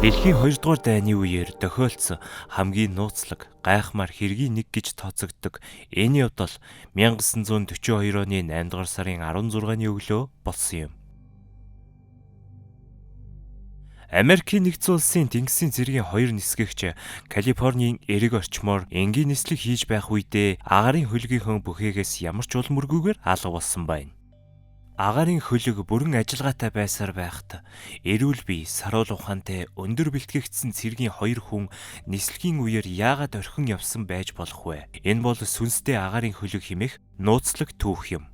Дэлхийн 2 дугаар дайны үеэр тохиолдсон хамгийн нууцлаг, гайхмаар хэргийн нэг гэж тооцогддог энэ явдал 1942 оны 8 дугаар сарын 16-ны өглөө болсон юм. Америкийн нэгдсэн улсын тэнгисийн цэргийн хоёр нисгэгч Калифорнийн эрэг орчмоор энгийн нислэг хийж байх үедээ агаарын хөлгийнхөн бүхээгээс ямар ч улам өргүүгээр алга болсон байна. Агаарын хөлөг бүрэн ажиллагаатай байсаар байхад эрүүл бие, саруул ухаантай өндөр бэлтгэгдсэн цэргийн хоёр хүн нислэгийн үеэр яагаад орхин явсан байж болох вэ? Энэ бол сүнстэй агаарын хөлөг хэмээх нууцлаг түүх юм.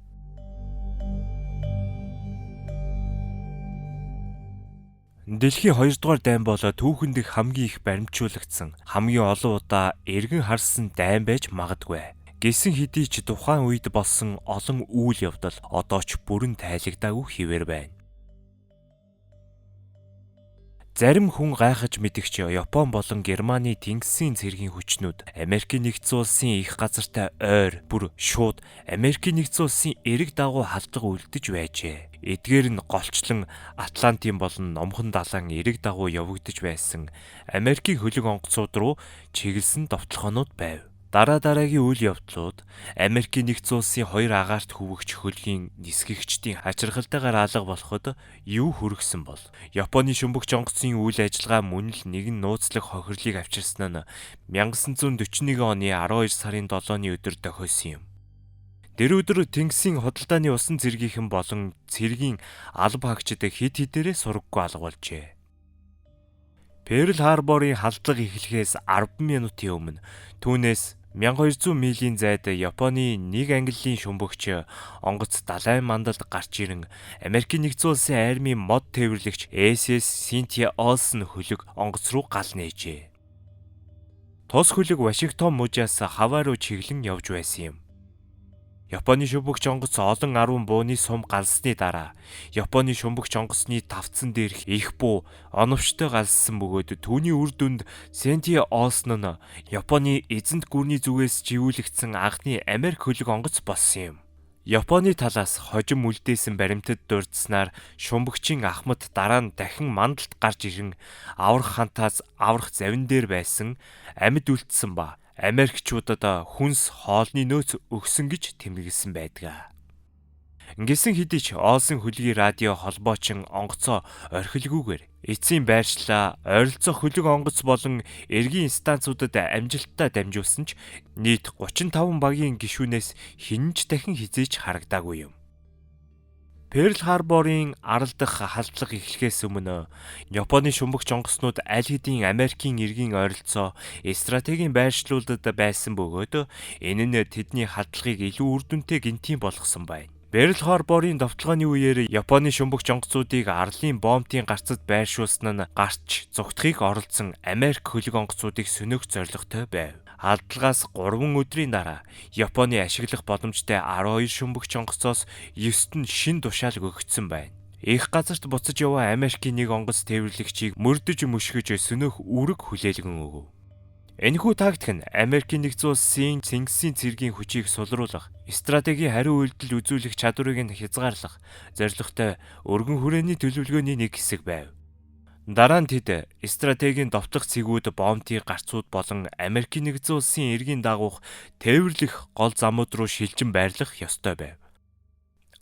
Дэлхийн 2 дугаар дайн бол түүхэн дэх хамгийн их баримтжуулагдсан, хамгийн олон удаа эргэн харсан дайн байж магадгүй. Гэсэн хэдий ч тухайн үед болсон олон үйл явдал одоо ч бүрэн тайлагдаагүй хэвээр байна. Зарим хүн гайхаж мэдэх ч Япон болон Германы тэнгисийн цэргийн хүчнүүд Америкийн нэгдсэн улсын их газартай ойр бүр шууд Америкийн нэгдсэн улсын эрэг дагуу халдлага үлдэж байжээ. Эдгээр нь голчлон Атлантын болон Номхон далайн эрэг дагуу явагдаж байсан Америкийн хөлөг онгоцууд руу чиглэсэн довтлогоонууд байв. Дараа дараагийн үйл явдлууд Америкийн нэгдсэн улсын хоёр агаарт хөвөгч хөлгийн нисгэгчдийн хачирхалтайгаар алга болоход юу хүргэсэн бол Японы шумбагч онгоцын үйл ажиллагаа мөн л нэгэн нууцлаг хохирлыг авчирсан нь 1941 оны 12 сарын 7-ны өдөр тохиолсон юм. Тэр өдөр тэнгисийн худалдааны усан цэргийнхэн болон цэргийн алба хаагчид хэд хэдээрээ сураггүй алга болжээ. Перл Харборын халдлага эхлэхээс 10 минутын өмнө түүнээс 1200 милийн зайд Японы нэг ангиллын шумбагч онгоц далайн мандалд гарч ирэн Америкийн нэгдсэн улсын армийн мод тээвэрлэгч SS Cynthia Olsen хөлөг онгоц руу гал нээжээ. Тус хөлөг Вашингтон мужаас Хавай руу чиглэн явж байсан юм. Японы шумбагч онгоц олон 10 бууны сум галсны дараа Японы шумбагч онгоцны тавцан дээрх их буу оновчтой галссан бөгөөд түүний үр дүнд Сэнти Олсон нь Японы эзэнт гүрний зүгээс живүүлэгдсэн анхны Америк хөлөг онгоц болсон юм. Японы талаас хожим үлдээсэн баримтад дурдсанаар шумбагчийн ахмад дараа нь дахин мандалд гарч ирэн аврах хантаас аврах завин дээр байсан амьд үлдсэн ба Америкчуудад хүнс хоолны нөөц өгсөн гэж тэмдэглэсэн байдаг. Ингэсэн хэдий ч Олсон хөлгийн радио холбоочин онгоцоо орхилгүйгээр эцсийн байршлаа ойролцоох хөлөг онгоц болон эргийн станцуудад амжилттай дамжуулсан ч нийт 35 багийн гишүүнээс хэн ч дахин хизээж харагдаагүй юм. Перл Харборын арал дахь халдлага эхлэхээс өмнө Японы шумбагч онгоцнууд аль хэдийн Америкийн эргийн ойролцоо стратегийн байршлуудад байсан бөгөөд энэ нь тэдний халдлагыг илүү үр дүнтэй гэнтийн болгосон байна. Перл Харборын довтлогооны үеэр Японы шумбагч онгоцуудыг арлын бомбын гарцад байршуулсан нь гарч зугтахыг оролдсон Америк хөлөг онгоцуудыг сөнөөх зорилготой байв. Халдлагаас 3 өдрийн дараа Японы ашиглах боломжтой 12 шумбагч онгоцоос 9-т нь шин тушаал өгөгдсөн байна. Их газарт буцаж яваа Америкийн нэг онгоц тээвэрлэгчийг мөрдөж мөшгөж сөнөөх үүрэг хүлээлгэн өгөв. Энэхүү тактик нь Америкийн нэгдсэн улсын тэнгисийн цэргийн хүчийг сулруулах, стратегийн хариу үйлдэл үзүүлэх чадварыг нь хязгаарлах зорилготой өргөн хүрээний төлөвлөгөөний нэг хэсэг байв. Дараа нь тэд стратегийн довтлох цэгүүд бомбын гарцууд болон Америкийн нэгдсэн улсын эргийн дагуух тээвэрлэх гол замууд руу шилжин байрлах ёстой байв.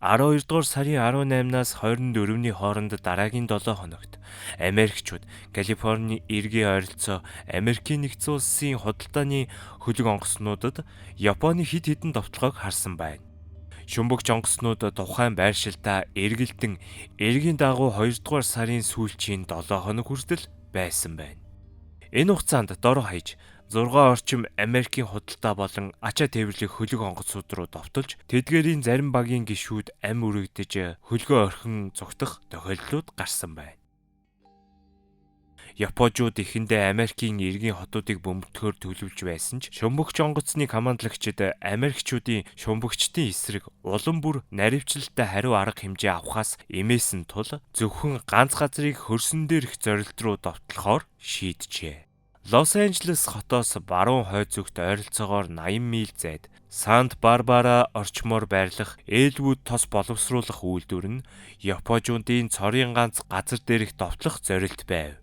12 дугаар сарын 18-наас 24-ний хооронд дараагийн 7 хоногт Америкчууд Калифорни эргийн ойролцоо Америкийн нэгдсэн улсын худалдааны хөлөг онгоцнуудад Японы хэд хэдэн довтлогоог харсан байна. Шумбагч онгоцнууд тухайн байршилдаа эргэлдэн эргийн дагуу 2 дугаар сарын сүүлчийн 7 хоног хүртэл байсан байна. Энэ хугацаанд дор хаяж 6 орчим Америкийн худалдаа болон ачаа тээвэрлэх хөлөг онгоцууд руу довтолж тэдгээрийн зарим багийн гишүүд ам үрэгдэж хөлгөө орхин зугтах тохиолдлууд гарсан байна. Японочууд эхэндээ Америкийн эргийн хотуудыг бөмбөгдөхөөр төлөвлөж байсан ч шумбагч онгоцны командлагчид Америкчуудын шумбагчдын эсрэг улам бүр наривчлалтай хариу арга хэмжээ авахаас эмээсэн тул зөвхөн ганц газрыг хөрсөн дээрх зорилт руу довтлохоор шийджээ. Лос Анжелес хотоос баруун хойд зүгт ойролцоогоор 80 миль зайд Сант Барбара орчмоор байрлах Элвуд тос боловсруулах үйлдвэр нь Японочуудын цорын ганц газар дээрх довтлох зорилт байв.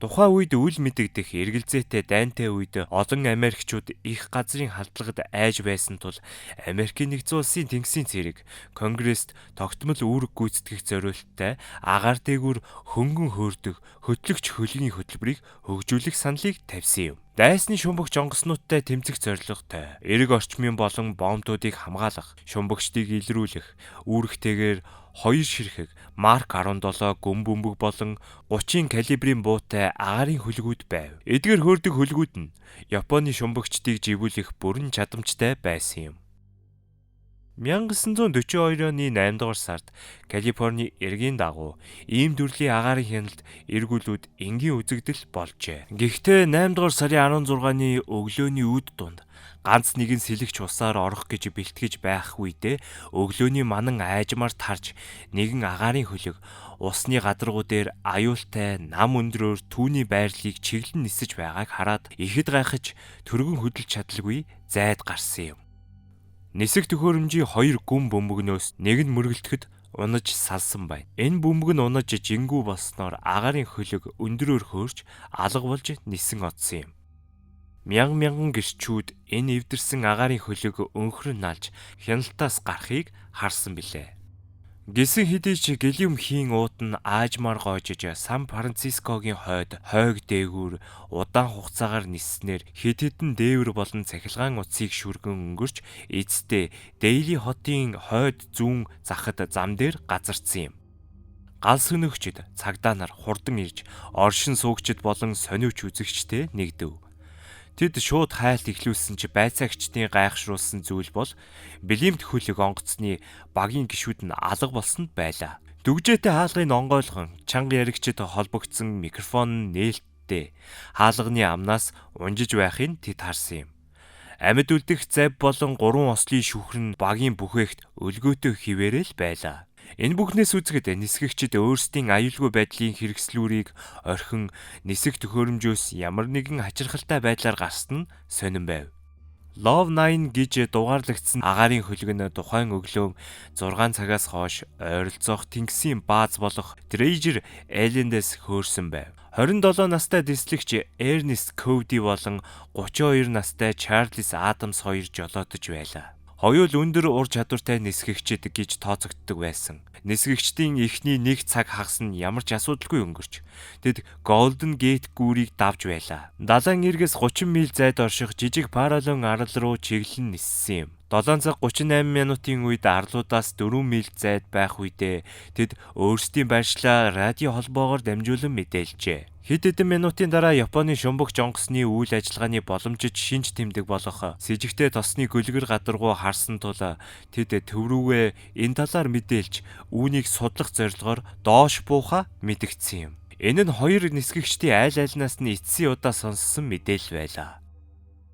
Тухайн үед үл мэдэгдэх эргэлзээтэй дайнтай үед олон Америкчууд их газрын халдлагад айж байсан тул Америкийн нэгдсэн улсын тэнгисийн цэрэг Конгресст тогтмол үүрэг гүйцэтгэх зориулттай агаар дээгүүр хөнгөн хөөрдөг хөтлөгч хөлгийн хөтөлбөрийг хөгжүүлэх саналыг тавьсан юм. Дайсны шумбагч онгоцнуудтай тэмцэх зорилготой эрэг орчмын болон бомбуудыг хамгаалах, шумбагчдыг илрүүлэх үүрэгтэйгээр хоёр ширхэг Марк 17 гүн бөмбөг болон 30 калибрын буутай агаарын хөлгүүд байв. Эдгээр хөөрдөг хөлгүүд нь Японы шумбагчдыг живүүлэх бүрэн чадамжтай байсан юм. 1942 оны 8 дугаар сард Калифорни эргийн дагуу ийм төрлийн агаарын хяналт эргүүлүүд энгийн үзэгдэл болжээ. Гэхдээ 8 дугаар сарын 16-ны өглөөний үд дунд ганц нэгэн сэлэгч усаар орох гэж бэлтгэж байх үедээ өглөөний манан айжмаар тарж нэгэн агаарын хөлөг усны гадаргуу дээр аюултай нам өндрөөр түүний байрлалыг чиглэн нисэж байгааг хараад ихэд гайхаж түргэн хөдөлж чадалгүй зайд гарсан юм. Нисэх төхөөрөмжийн хоёр гүн бөмбөгнөөс нэг нь мөргөлдөхөд унаж салсан байна. Энэ бөмбөг нь унаж жингүү болсноор агаарын хөлөг өндрөөр хөөрч алга болж нисэн одсон юм. Мянган мянган гэрчүүд энэ эвдэрсэн агаарын хөлөг өнхрөн налж хяналтаас гарахыг харсан билээ. Гэсэн хэдий ч Гэлиум хийн уут нь аажмаар гоожиж Сан Францискогийн хойд хойг дээгүүр удаан хугацаагаар ниснээр хэд хэдэн дээвэр болон цахилгаан утсыг шүргэн өнгөрч эцэстээ Дейли хотын хойд зүүн захад зам дээр газардсан юм. Гал сөнөөгчид цагдаа нар хурдан ирж оршин суугчид болон сониуч үзэгчтэй нэгдэв. Тэд шууд хайлт эхлүүлсэн чи байцаагчдын гайхшруулсан зүйл бол Блимт хөлөг онгоцны багийн гишүүд нь алга болсон байлаа. Дүгжээтэй хаалгыг онгойлгон чанга яригчид холбогдсон микрофон нь нээлттэй хаалганы амнаас унжиж байхыг тэд харсан юм. Амьд үлдэх зав болон гурван ослын шүхэр нь багийн бүхээгт өлгөөтэй хിവэрэл байлаа. Энэ бүхнээс үзэхэд нисгэгчид өөрсдийн аюулгүй байдлын хэрэгслүүрийг орхин нисэх төхөөрөмжөөс ямар нэгэн хачирхалтай байдлаар гарсан нь сонин байв. Love 9 гэж дугаарлагдсан агаарын хөлөг нь тухайн өглөө 6 цагаас хойш ойролцоох тэнгисийн бааз болох Treasure Island-ээс хөөрсөн байв. 27 настай дислэгч Ernest Cody болон 32 настай Charles Adams хоёр жолоодож байлаа. Хоёул өндөр ур чадвартай нисгэгчид гэж тооцогддог байсан. Нисгэгчдийн эхний нэг цаг хагас нь ямар ч асуудалгүй өнгөрч тэд Golden Gate гүүрийг давж байлаа. Далайн эргээс 30 миль зайд орших жижиг Паралон арал руу чиглэн ниссэн юм. 7 цаг 38 минутын үед арлуудаас 4 миль зайд байх үедээ тэд өөрсдийн байршлаа радио холбоогоор дамжуулан мэдээлжээ. Хэд хэдэн минутын дараа Японы шумбагч онгоцны үйл ажиллагааны боломжит шинж тэмдэг болох сэжигтэй тосны гөлгөр гадаргуу харсан тул тэд төв рүүгээ энэ талаар мэдээлж үүнийг судлах зорилгоор доош буухаа мэдэгдсэн юм. Энэ нь хоёр нисгэгчдийн айл айлнаас нь эцсийн удаа сонссон мэдээлэл байлаа.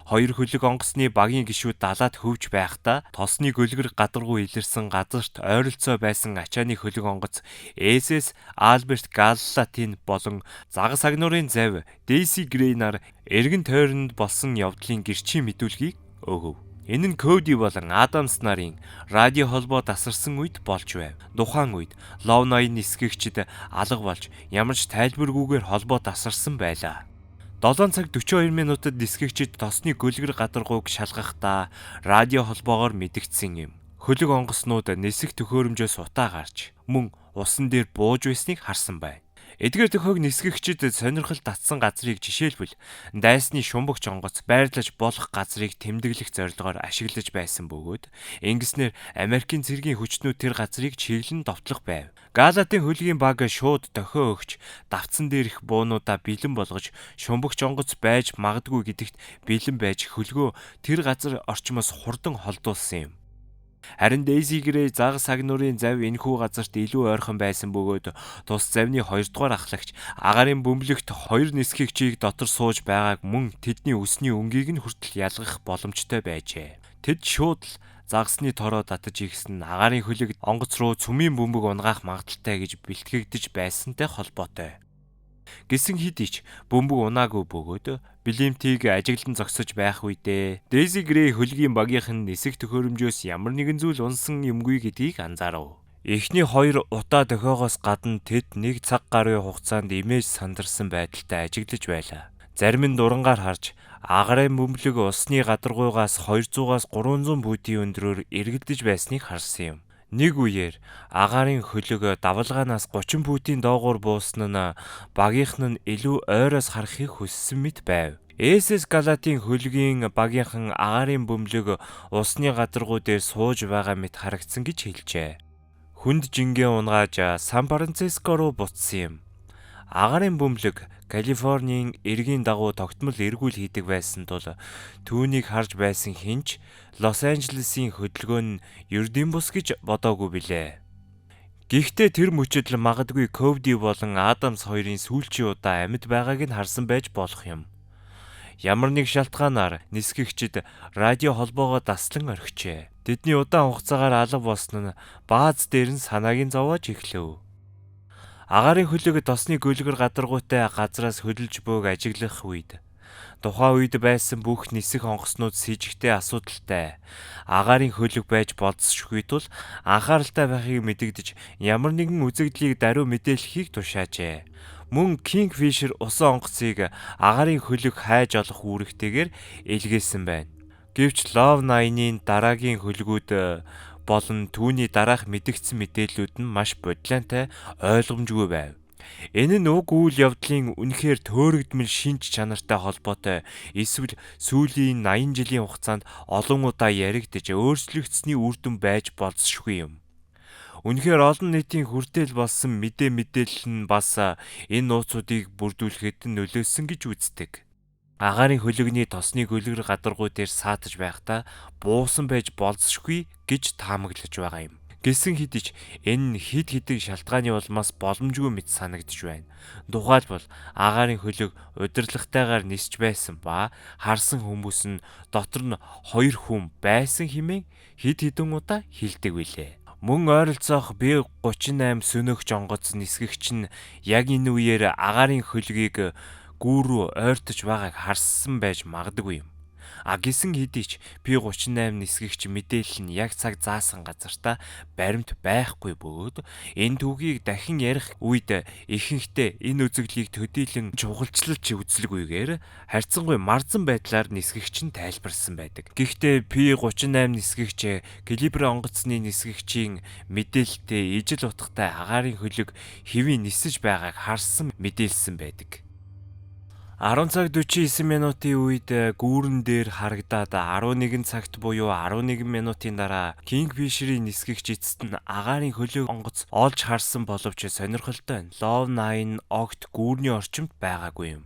Хоёр хөлөг онгоцны багийн гишүүд далаад хөвж байхдаа тосны гөлгөр гадаргуу илэрсэн газарт ойролцоо байсан ачааны хөлөг онгоц SS Альберт Галлатин болон загас агнуурын зав Дейси Грей нар эргэн тойронд болсон явдлын гэрчийн мэдүүлгийг өгөв. Энэ нь Коди болон Адамс нарын радио холбоо тасарсан үед болж байв. Тухайн үед Лов 80 нисгэгчид алга болж ямар ч тайлбаргүйгээр холбоо тасарсан байлаа. 7 цаг 42 минутад нисгэгчид тосны гөлгөр гадаргууг шалгахдаа радио холбоогоор мэдэгдсэн юм. Хөлөг онгоцнууд нисэх төхөөрөмжөөс утаа гарч мөн усан дээр бууж байсныг харсан байна. Эдгээр төхөөг нисгэгчид сонирхол татсан газрыг жишээлбэл дайсны шумбагч онгоц байрлаж болох газрыг тэмдэглэх зорилгоор ашиглаж байсан бөгөөд ингэснээр Америкийн цэргийн хүчнүүд тэр газрыг чиглэн довтлох байв. Галатын хөлгийн баг шууд дохио өгч давтсан дээрх буунуудаа бэлэн болгож шумбагч онгоц байж магадгүй гэдэгт бэлэн байж хөлгөө тэр газар орчмоос хурдан холдуулсан юм. Харин Дейзи Грей загас агнуурын зав энэхүү газарт илүү ойрхон байсан бөгөөд тус завны хоёрдугаар ахлагч агаарын бөмбөлөгт хоёр нисгэгчийг дотор сууж байгааг мөн тэдний өсний өнгийг нь хүртэл ялгах боломжтой байжээ. Тэд шууд л загасны тороо татаж игсэн агаарын хөлөг онгоц руу цөмийн бөмбөг унгаах магадлалтай гэж бэлтгэгдэж байсантай холбоотой. Гэсэн хэдий ч бөмбөг унаагүй бөгөөд Блимтийг ажиглан зогсож байх үедээ Дейзи Грей хөлгийн багийнх нь нисэх төхөөрөмжөөс ямар нэгэн зүйл унсан юмгүй гэдгийг анзаарав. Эхний хоёр удаа дохиогоос гадна тэд нэг цаг гаруй хугацаанд имэж сандарсан байдалтай ажиглаж байлаа. Зарим нь дурангаар харж агарын бөмбөлөг усны гадаргуугаас 200-аас 300 футийн өндрөөр эргэлдэж байсныг харсан юм. Нэг үеэр агаарын хөлөг давалгаанаас 30 футийн доогуур буусан нь багийнхан нь илүү ойроос харахыг хүссэн мэт байв. SS Галатын хөлгийн багийнхан агаарын бөмбөлөг усны гадаргуу дээр сууж байгаа мэт харагдсан гэж хэлжээ. Хүнд жингээ унгааж Сан Франциско руу буцсан юм. Агаарын бөмбөлөг Калифорнийн эргийн дагуу тогтмол эргүүл хийдэг байсан тул түүнийг харж байсан хэн ч Лос Анжелесийн хөдөлгөөн нь ердийн бус гэж бодоогүй билээ. Гэхдээ тэр мөчид л магадгүй Ковди болон Адамс хоёрын сүүлчийн удаа амьд байгааг нь харсан байж болох юм. Ямар нэг шалтгаанаар нисгэгчид радио холбоогоо даслан орхижээ. Тэдний удаан хугацаагаар алга болсон нь бааз дээр нь санааг нь зовоож эхлэв. Агаарын хөлөг тосны гөлгөр гадаргуутай газраас хөлөж бөөг ажиглах үед тухайн үед байсан бүх нисэх онгоцнууд сэжигтэй асуудалтай. Агаарын хөлөг байж болзошгүй тул анхааралтай байхыг мэдэгдэж ямар нэгэн үзэгдлийг даруй мэдээлэхийг тушаажээ. Мөн Kingfisher усан онгоцыг агаарын хөлөг хайж олох үүрэгтэйгээр илгээсэн байна. Гэвч Love 9-ийн дараагийн хөлгүүд болон түүний дараах мэдэгдсэн мэдээллүүд нь маш бодилантай ойлгомжгүй байв. Энэ нь уг үйл явдлын үнэхээр төөрөгдмөл шинж чанартай холбоотой эсвэл сүүлийн 80 жилийн хугацаанд олон удаа яригдаж өөрчлөгдсөний үр дүн байж болзошгүй юм. Үнэхээр олон нийтийн хүртээл болсон мэдээ мэдээлэл нь бас энэ нууцуудыг бүрдүүлэхэд нөлөөлсөн гэж үздэг. Агаарын хөлөгний тосны гөлгөр гадаргуу дээр саатаж байхдаа буусан байж болзошгүй гэж таамаглаж байгаа юм. Гэсэн хэдий ч энэ нь хэд хэдэн шалтгааны улмаас боломжгүй мэт санагдаж байна. Тухайлбал агаарын хөлөг удирдлагатайгаар нисэж байсан ба харсан хүмүүс нь дотор нь хоёр хүн байсан хэмээн хэд хэдэн удаа хэлдэг билээ. Мөн ойролцоох B-38 сөнөөгч онгоц нисгэгч нь яг энэ үеэр агаарын хөлгийг гүү рүү ойртож байгааг харсан байж магадгүй юм. А гисэн хэдий ч P-38 нисгэгч мэдээлэл нь яг цаг заасан газартаа баримт байхгүй бөгөөд энэ түүхийг дахин ярих үед ихэнхдээ энэ үзэгдлийг төдийлөн чухалчлалж үзэлгүйгээр харьцангуй марзан байдлаар нисгэгч нь тайлбарласан байдаг. Гэхдээ P-38 нисгэгч Калибр онгоцны нисгэгчийн мэдээлэлтэй ижил утгатай агаарын хөлөг хэвийн нисэж байгааг харсан мэдээлсэн байдаг. 10 цаг 49 минутын үед гүүрэн дээр харагдаад 11 цагт буюу 11 минутын дараа Kingfisher-ийн нисгэгч эцэст нь агаарын хөлөг онгоц олж харсан боловч сонирхолтой нь Love 9 огт гүүрний орчимд байгаагүй юм.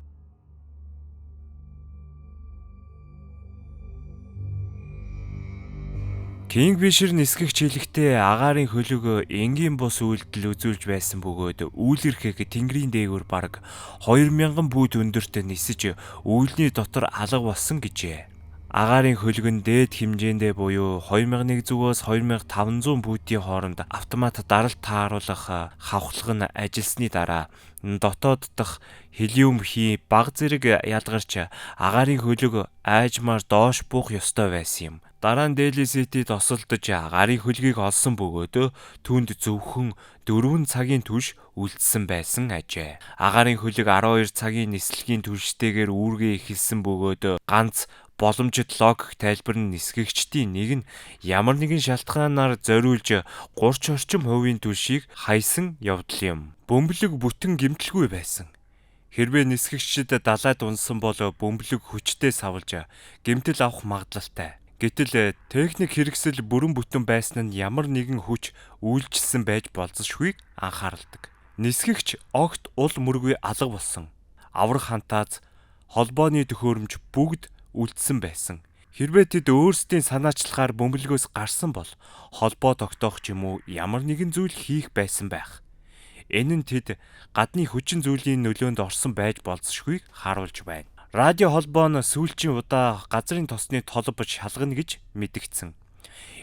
Kingfisher нисгэгч хэлэхдээ агаарын хөлөг энгийн бус үйлдэл үзүүлж байсан бөгөөд үйлэрхэг тэнгэрийн дээгүүр бараг 2000 фут өндөрт нисэж үүлний дотор алга болсон гэжээ. Агаарын хөлөг нь дээд хэмжээндээ буюу 2100-аас 2500 футийн хооронд автомат даралт тааруулах хавхлага нь ажилласны дараа дотоод дах хелиум хий бага зэрэг ялгарч агаарын хөлөг аажмаар доош буух ёстой байсан юм. Дараа нь Дели Сити тосолдож агаарын хөлгийг олсон бөгөөд түүнд зөвхөн 4 цагийн турш үлдсэн байсан ажээ. Агаарын хөлөг 12 цагийн нислэгийн турштэйгээр үүргээ эхэлсэн бөгөөд ганц боломжит логик тайлбар нь нисгэгчдийн нэг нь ямар нэгэн шалтгаанаар зориулж 30 орчим хувийн түлшийг хайсан явдал юм. Бөмбөлөг бүтэн гэмтэлгүй байсан. Хэрвээ нисгэгчид далайд унсан бол бөмбөлөг хүчтэй савлж гэмтэл авах магадлалтай. Гэтэл техник хэрэгсэл бүрэн бүтэн байсан нь ямар нэгэн хүч үйлчилсэн байж болзошгүйг анхаарладаг. Нисгэгч огт ул мөргүй алга болсон. Аврах хантааз, холбооны төхөөрөмж бүгд үлдсэн байсан. Хэрвээ тэд өөрсдийн санаачлагаар бөмбөлгөөс гарсан бол холбоо тогтоох ч юм уу ямар нэгэн зүйл хийх байсан байх. Энэ нь тэд гадны хүчин зүйлийн нөлөөнд орсон байж болзошгүйг харуулж байна. Радио холбоо нь сүүлчийн удаа газрын тосны толбо шалгана гэж мэдэгдсэн.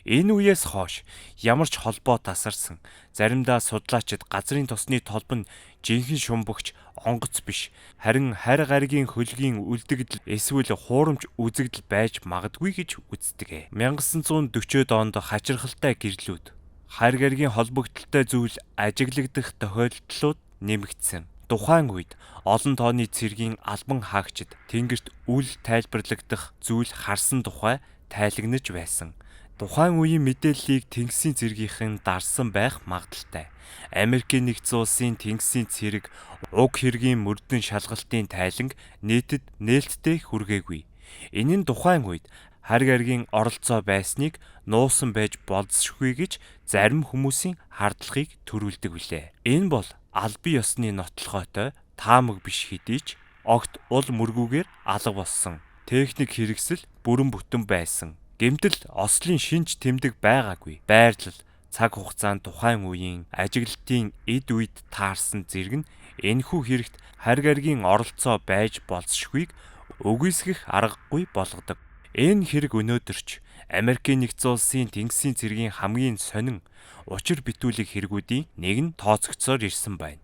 Энэ үеэс хойш ямар ч холбоо тасарсан. Заримдаа судлаачид газрын тосны толбо нь жинхэнэ шумбагч онгоц биш, харин харь гаригийн хөлгийн үлдэгдэл эсвэл хуурамч үзэгдэл байж магадгүй гэж үздэг. 1940-од онд хачирхалтай гэрлүүд Харь гаригийн холбогдлолтой зүйл ажиглагдах тохиолдлууд нэмэгдсэн. Тухайн үед олон тооны цэргийн албан хаагчид тэнгэрт үл тайлбарлагдах зүйл харсан тухай тайлагнаж байсан. Тухайн үеийн мэдээллийг тэнгисийн цэргийнхэн дарсан байх магадлалтай. Америкийн нэгдсэн улсын тэнгисийн цэрэг уг хэргийн мөрдөн шалгалтын тайланг нийтэд нээлттэй хүргээгүй. Энэ нь тухайн үед харь гаригийн оролцоо байсныг нуусан байж болзошгүй гэж зарим хүмүүсийн хардлагыг төрүүлдэг билээ. Энэ бол албан ёсны нотлохойтой таамаг биш хэдий ч огт ул мөргүүгээр алга болсон. Техник хэрэгсэл бүрэн бүтэн байсан. Гэмтэл ослын шинж тэмдэг байгаагүй. Байрлал, цаг хугацаанд тухайн үеийн ажиглалтын эд үед таарсан зэрэг нь энэхүү хэрэгт харь гаригийн оролцоо байж болзошгүйг үгүйсгэх аргагүй болгодог. Энэ хэрэг өнөөдөр ч Америкийн нэгдсэн улсын тэнгисийн цэргийн хамгийн сонин учир битүүлэг хэрэгүүдийн нэг нь тооцогдсоор ирсэн байна.